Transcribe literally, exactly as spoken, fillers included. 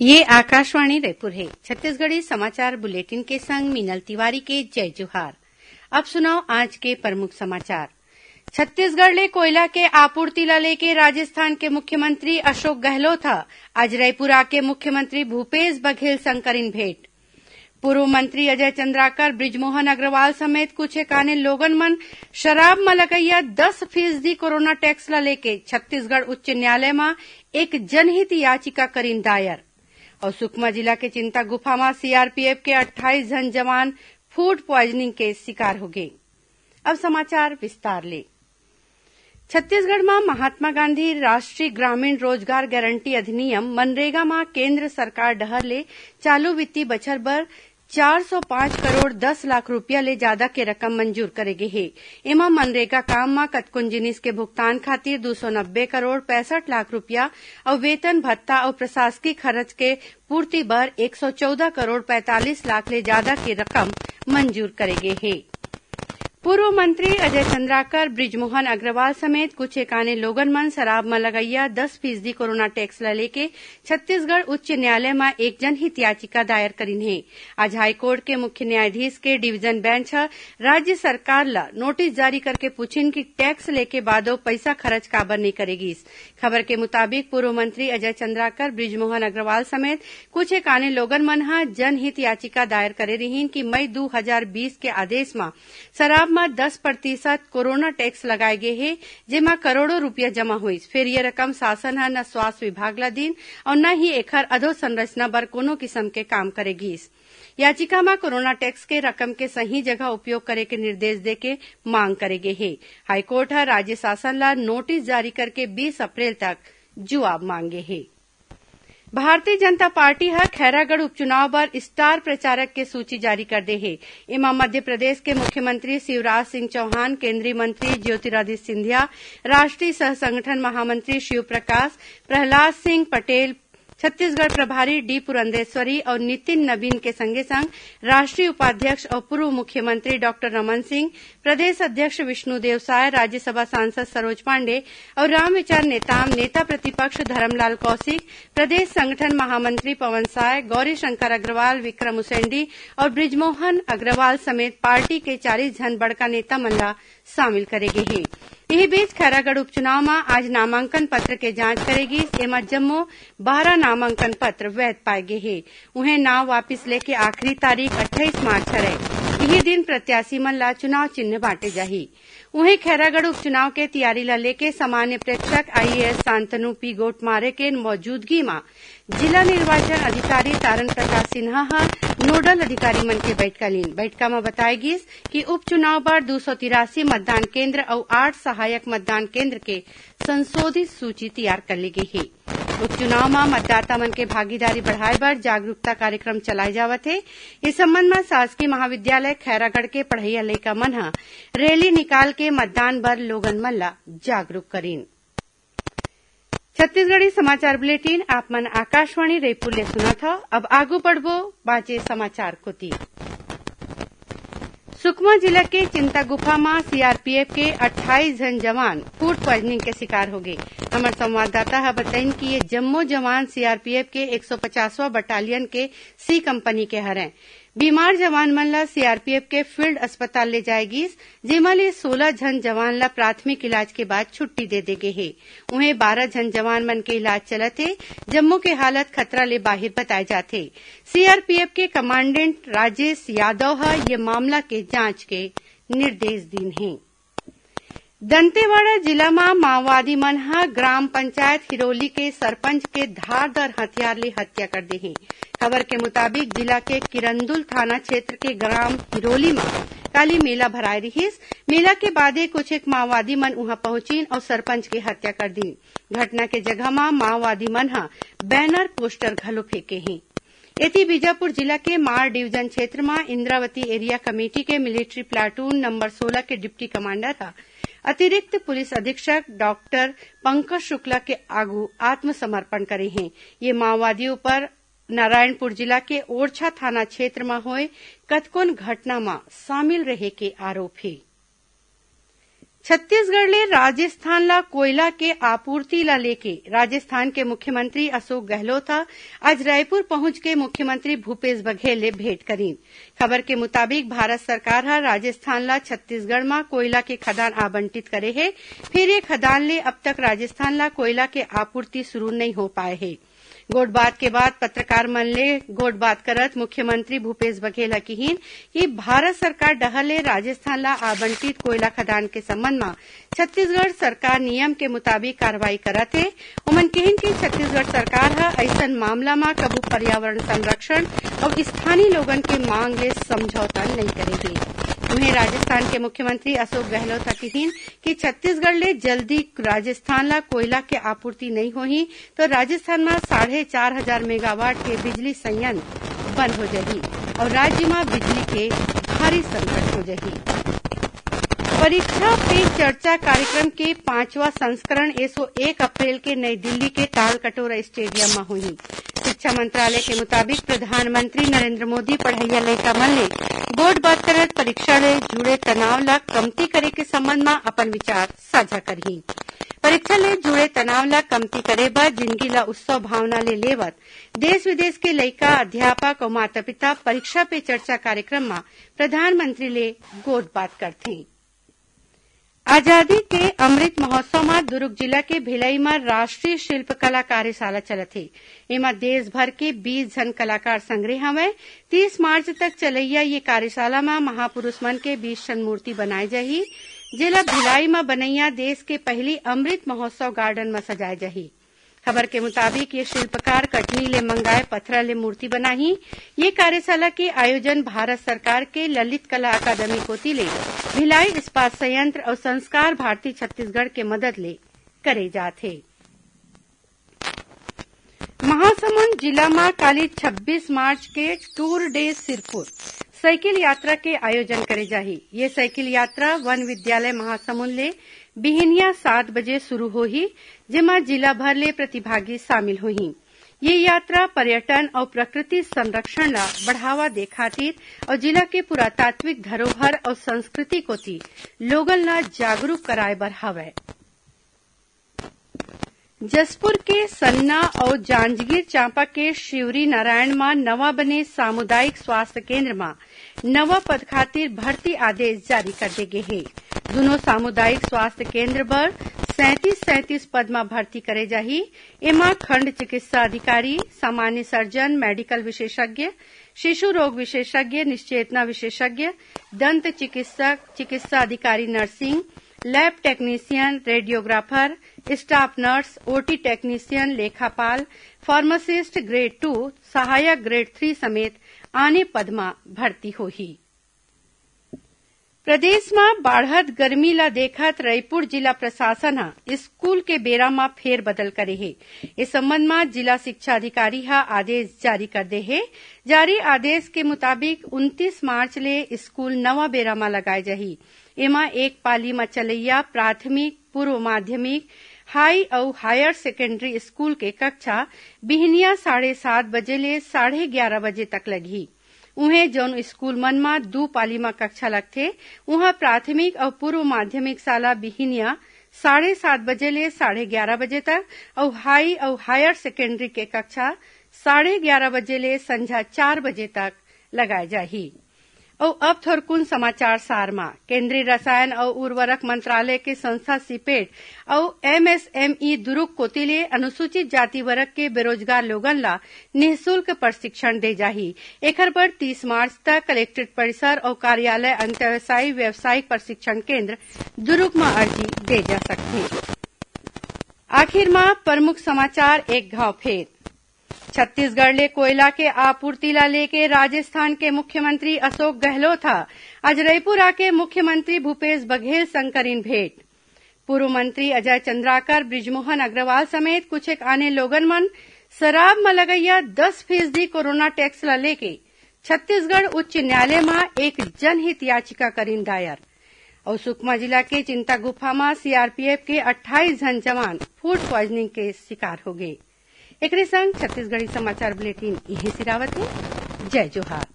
ये आकाशवाणी रायपुर हे। छत्तीसगढ़ी समाचार बुलेटिन के संग मीनल तिवारी के जय जोहार। अब सुनव आज के प्रमुख समाचार। छत्तीसगढ़ ले कोयला के आपूर्ति ला लेके राजस्थान के मुख्यमंत्री अशोक गहलोत ह आज रायपुर आके मुख्यमंत्री भूपेश बघेल संग करिन भेंट। पूर्व मंत्री अजय चंद्राकर, बृजमोहन अग्रवाल समेत कुछ एकाने लोगन मन शराब म लगइया दस फीसदी कोरोना टैक्स ला लेके छत्तीसगढ़ उच्च न्यायालय म एक जनहित याचिका करिन दायर। अउ सुकमा जिला के चिंता गुफा म सीआरपीएफ के अट्ठाईस झन जवान फूड प्वाइजनिंग के शिकार होगे। अब समाचार विस्तार ले। छत्तीसगढ़ म महात्मा गांधी राष्ट्रीय ग्रामीण रोजगार गारंटी अधिनियम, मनरेगा म केंद्र सरकार डहर ले चालू वित्तीय बछर बर चार सौ पांच करोड़ दस लाख रूपिया ले जादा के रकम मंजूर करे गे हे। एमा मनरेगा काम म कतकोन जिनिस के भुगतान खातिर दू सौ नब्बे करोड़ पैंसठ लाख रूपिया अउ वेतन भत्ता अउ प्रशासकीय खरच के पूर्ति बर एक सौ चौदह करोड़ पैंतालीस लाख ले जादा के रकम मंजूर करे गे हे। पूर्व मंत्री अजय चंद्राकर, बृजमोहन अग्रवाल समेत कुछ एकाने लोगन मन शराब म लगइया दस फीसदी कोरोना टैक्स ल लेके छत्तीसगढ़ उच्च न्यायालय म एक जनहित याचिका दायर करिन हे। आज हाईकोर्ट के मुख्य न्यायाधीश के डिवीजन बेंच ह राज्य सरकार ल नोटिस जारी करके पूछिन कि टैक्स लेके बादो पइसा खरच काबर नइ करे गिस। खबर के मुताबिक, पूर्व मंत्री अजय चंद्राकर, बृजमोहन अग्रवाल समेत कुछ एकाने लोगन मन ह जनहित याचिका दायर करे रिहीन कि मई दू हजार बीस के आदेश म शराब म दस प्रतिशत कोरोना टैक्स लगाए गे हे, जेमा करोड़ों रूपिया जमा होइस, फेर ये रकम शासन ह न स्वास्थ्य विभाग ल दीन अउ न ही एखर अधोसंरचना बर कोनो किसम के काम करे गिस। याचिका म कोरोना टैक्स के रकम के सही जगह उपयोग करे के निर्देश देके मांग करे गे हे। हाईकोर्ट ह राज्य शासन ल नोटिस जारी करके बीस अप्रैल तक जुआब मांगे हे। भारतीय जनता पार्टी ह खैरागढ़ उपचुनाव बर स्टार प्रचारक के सूची जारी कर दे हे। एमा मध्य प्रदेश के मुख्यमंत्री शिवराज सिंह चौहान, केंद्रीय मंत्री ज्योतिरादित्य सिंधिया, राष्ट्रीय सह संगठन महामंत्री शिव प्रकाश, प्रहलाद सिंह पटेल, छत्तीसगढ़ प्रभारी डी पुरंदेश्वरी अउ नितिन नबीन के संगे संग राष्ट्रीय उपाध्यक्ष अउ पूर्व मुख्यमंत्री डॉक्टर रमन सिंह, प्रदेश अध्यक्ष विष्णुदेव साय, राज्यसभा सांसद सरोज पांडे अउ रामविचार नेताम, नेता प्रतिपक्ष धरमलाल कौशिक, प्रदेश संगठन महामंत्री पवन साय, गौरी शंकर अग्रवाल, विक्रम उसेंडी अउ बृजमोहन अग्रवाल समेत पार्टी के चालीस झन बड़का नेता मन ला शामिल करे गे हे। इही बीच, खैरागढ़ उपचुनाव म आज नामांकन पत्र के जांच करे गिस। एमा जम्मो बारह नामांकन पत्र वैध पाए गे हे। उहें, नाव वापिस लेके आखिरी तारीख अट्ठाईस मार्च हरय। इही दिन प्रत्याशी मन ला चुनाव चिन्ह बांटे जाही। उहें, खैरागढ़ उपचुनाव के तियारी ला लेके सामान्य प्रेक्षक आईएएस शांतनु पी गोटमारे के मौजूदगी म जिला निर्वाचन अधिकारी तारन प्रकाश सिन्हा ह नोडल अधिकारी मन के बैठका लीन। बैठका म बताय गिस कि उपचुनाव बर दू सौ तिरासी मतदान केंद्र अउ आठ सहायक मतदान केंद्र के संशोधित सूची तैयार कर ले गे हे। उपचुनाव म मतदाता मन के भागीदारी बढ़ाए बर जागरूकता कार्यक्रम चलाए जावत हे। इस संबंध म शासकीय महाविद्यालय खैरागढ़ के पढ़इया लइका मन ह रैली निकाल के मतदान बर लोगन मन ल जागरूक करीन। छत्तीसगढ़ी समाचार बुलेटिन आप मन आकाशवाणी रायपुर ले सुनत हव। अब आगू बढ़बो बाचे समाचार कोति। सुकमा जिला के चिंता गुफा म सीआरपीएफ के अट्ठाईस झन जवान फूड प्वाइजनिंग के शिकार होगे। हमर संवाददाता ह बताइन कि ये जम्मो जवान सीआरपीएफ के एक सौ पचासवां बटालियन के सी कंपनी के हरय। बीमार जवान मन ल सीआरपीएफ के फील्ड अस्पताल ले जाए गिस, जेमा ले सोलह झन जवान ल प्राथमिक इलाज के बाद छुट्टी दे दे गे हे। उहें, बारह झन जवान मन के इलाज चलत हे, जम्मो के हालत खतरा ले बाहिर बताए जात हे। सीआरपीएफ के कमांडेंट राजेश यादव ह ये मामला के जांच के निर्देश दीन हे। दंतेवाड़ा जिला म माओवादी मन ह ग्राम पंचायत हिरोली के सरपंच के धारदार हथियार ले हत्या कर दे हे। खबर के मुताबिक, जिला के किरंदुल थाना क्षेत्र के ग्राम हिरोली म काली मेला भराए रिहिस। मेला के बादे कुछ एक माओवादी मन उहां पहुंचिन अउ सरपंच के हत्या कर दीन। घटना के जगह म माओवादी मन ह बैनर पोस्टर घलो फेंके हे। एती बीजापुर जिला के मार डिवीजन क्षेत्र म इंद्रावती एरिया कमेटी के मिलिट्री प्लाटून नंबर सोलह के डिप्टी कमांडर ह अतिरिक्त पुलिस अधीक्षक डॉक्टर पंकज शुक्ला के आगू आत्मसमर्पण करे हे। ये माओवादी ऊपर नारायणपुर जिला के ओरछा थाना क्षेत्र म होए कतकोन घटना म शामिल रहे के आरोप हे। छत्तीसगढ़ ले राजस्थान ला कोयला के आपूर्ति ला लेके राजस्थान के मुख्यमंत्री अशोक गहलोत ह आज रायपुर पहुंच के मुख्यमंत्री भूपेश बघेल ले भेंट करीन। खबर के मुताबिक, भारत सरकार ह राजस्थान ला छत्तीसगढ़ म कोयला के खदान आवंटित करे हे, फेर ये खदान ले अब तक राजस्थान ला कोयला के आपूर्ति शुरू नइ हो पाए हे। गोठबात के बाद पत्रकार मन ले गोठबात करत मुख्यमंत्री भूपेश बघेल ह किहीन कि भारत सरकार डहर ले राजस्थान ला आवंटित कोयला खदान के संबंध म छत्तीसगढ़ सरकार नियम के मुताबिक कार्रवाई करत हे। ओमन किहीन कि छत्तीसगढ़ सरकार ह अइसन मामला म कभू पर्यावरण संरक्षण अउ स्थानीय लोगन के मांग ले समझौता नइ करे हे। उहें, राजस्थान के मुख्यमंत्री अशोक गहलोत ह किहीन कि छत्तीसगढ़ ले जल्दी राजस्थान ला कोयला के आपूर्ति नइ होही, तो राजस्थान म साढ़े चार हजार मेगावाट के बिजली संयंत्र बंद हो जाही अउ राज्य म बिजली के भारी संकट हो जाही। परीक्षा पे चर्चा कार्यक्रम के पांचवा संस्करण ए सो एक अप्रैल के नई दिल्ली के तालकटोरा स्टेडियम म होही। शिक्षा मंत्रालय के मुताबिक, प्रधानमंत्री नरेंद्र मोदी पढ़इया लइका मन ले गोठ बात करत परीक्षा ले जुड़े तनाव ला कमती करे के संबंध म अपन विचार साझा करही। परीक्षा ले जुड़े तनाव ला कमती करे बर जिनगी ला उत्सव भावना ले लेवत देश विदेश के लइका, अध्यापक अउ माता-पिता परीक्षा पे चर्चा कार्यक्रम म प्रधानमंत्री ले गोठ बात करथे। आजादी के अमृत महोत्सव म दुर्ग जिला के भिलाई म राष्ट्रीय शिल्पकला कार्यशाला चलत हे। एमा देश भर के बीस झन कलाकार संघरे हवंय। तीस मार्च तक चलइया ये कार्यशाला म महापुरुष मन के बीस ठन मूर्ति बनाए जाही, जेला भिलाई म बनइया देश के पहिली अमृत महोत्सव गार्डन म सजाए जाही। खबर के मुताबिक, ये शिल्पकार कटनी ले मंगाए पथरा ले मूर्ति बनाही। ये कार्यशाला के आयोजन भारत सरकार के ललित कला अकादमी कोति ले भिलाई इस्पात संयंत्र अउ संस्कार भारती छत्तीसगढ़ के मदद ले करे जात हे। महासमुंद जिला म काली छब्बीस मार्च के टूर डे सिरपुर साइकिल यात्रा के आयोजन करे जाही। ये साइकिल यात्रा वन विद्यालय महासमुंद ले बिहिनिया सात बजे शुरू होही, जेमा जिला भर ले प्रतिभागी शामिल होही। ये यात्रा पर्यटन अउ प्रकृति संरक्षण ला बढ़ावा दे खातिर अउ जिला के पुरातात्विक धरोहर अउ संस्कृति कोति लोगन ला जागरूक कराए बर हवय। जशपुर के सन्ना अउ जांजगीर चांपा के शिवरी नारायण म नवा बने सामुदायिक स्वास्थ्य केंद्र म नवा पद खातिर भर्ती आदेश जारी कर दे गे हे। दुनों सामुदायिक स्वास्थ्य केंद्र बर सैंतीस सैंतीस पद म भर्ती करे जाही। एमा खंड चिकित्सा अधिकारी, सामान्य सर्जन, मेडिकल विशेषज्ञ, शिशु रोग विशेषज्ञ, निश्चेतना विशेषज्ञ, दंत चिकित्सक, चिकित्सा अधिकारी nursing, lab technician, radiographer, staff nurse, OT technician, लेखापाल, फार्मासिस्ट ग्रेड टू, सहायक ग्रेड थ्री समेत आने पद म भर्ती होही। प्रदेश म बाढ़त गर्मी ल देखत रइपुर जिला प्रशासन ह स्कूल के बेरा म फेरबदल करे हे। ए संबंध म जिला शिक्षा अधिकारी ह आदेश जारी कर दे हे। जारी आदेश के मुताबिक उनतीस मार्च ले स्कूल नवा बेरा म लगाए जाही। एमा एक पाली म चलइया प्राथमिक, पूर्व माध्यमिक, हाई अउ हायर सेकेंडरी स्कूल के कक्षा बिहनिया साढ़े सात बजे ले साढ़े ग्यारा बजे तक लगही। उहें, जउन स्कूल मन म दू पाली म कक्षा लगथे, उहां प्राथमिक अउ पूर्व माध्यमिक शाला बिहिनिया साढ़े सात बजे ले साढ़े ग्यारा बजे तक अउ हाई अउ हायर सेकेंडरी के कक्षा साढ़े ग्यारा बजे ले संझा चार बजे तक लगाए जाही। अउ अब थोरकुन समाचार सार म। केंद्रीय रसायन अउ उर्वरक मंत्रालय के संस्था सीपेट अउ एमएसएमई दुरूग कोति ले अनुसूचित जाति वर्ग के बेरोजगार लोगन ला निःशुल्क प्रशिक्षण दे जाही। एखर बर तीस मार्च तक कलेक्ट्रेट परिसर अउ कार्यालय अंत्यावसायी व्यावसायिक प्रशिक्षण केंद्र दुरूग म अर्जी दे जा सकथे। आखिर म प्रमुख समाचार एक घाव फेर। छत्तीसगढ़ ले कोयला के आपूर्ति ला लेके राजस्थान के मुख्यमंत्री अशोक गहलोत ह आज रईपुर आके मुख्यमंत्री भूपेश बघेल संग करीन भेंट। पूर्व मंत्री अजय चंद्राकर, बृजमोहन अग्रवाल समेत कुछ एक आने लोगन मन शराब म लगइया दस फीसदी कोरोना टैक्स ला लेके छत्तीसगढ़ उच्च न्यायालय म एक जनहित याचिका करीन दायर। अउ सुकमा जिला के चिंता गुफा म सीआरपीएफ के अट्ठाईस झन जवान फूड प्वाइजनिंग के शिकार हो गे। एकरे संग छत्तीसगढ़ी समाचार बुलेटिन इहें सिरावत हे। जय जोहार।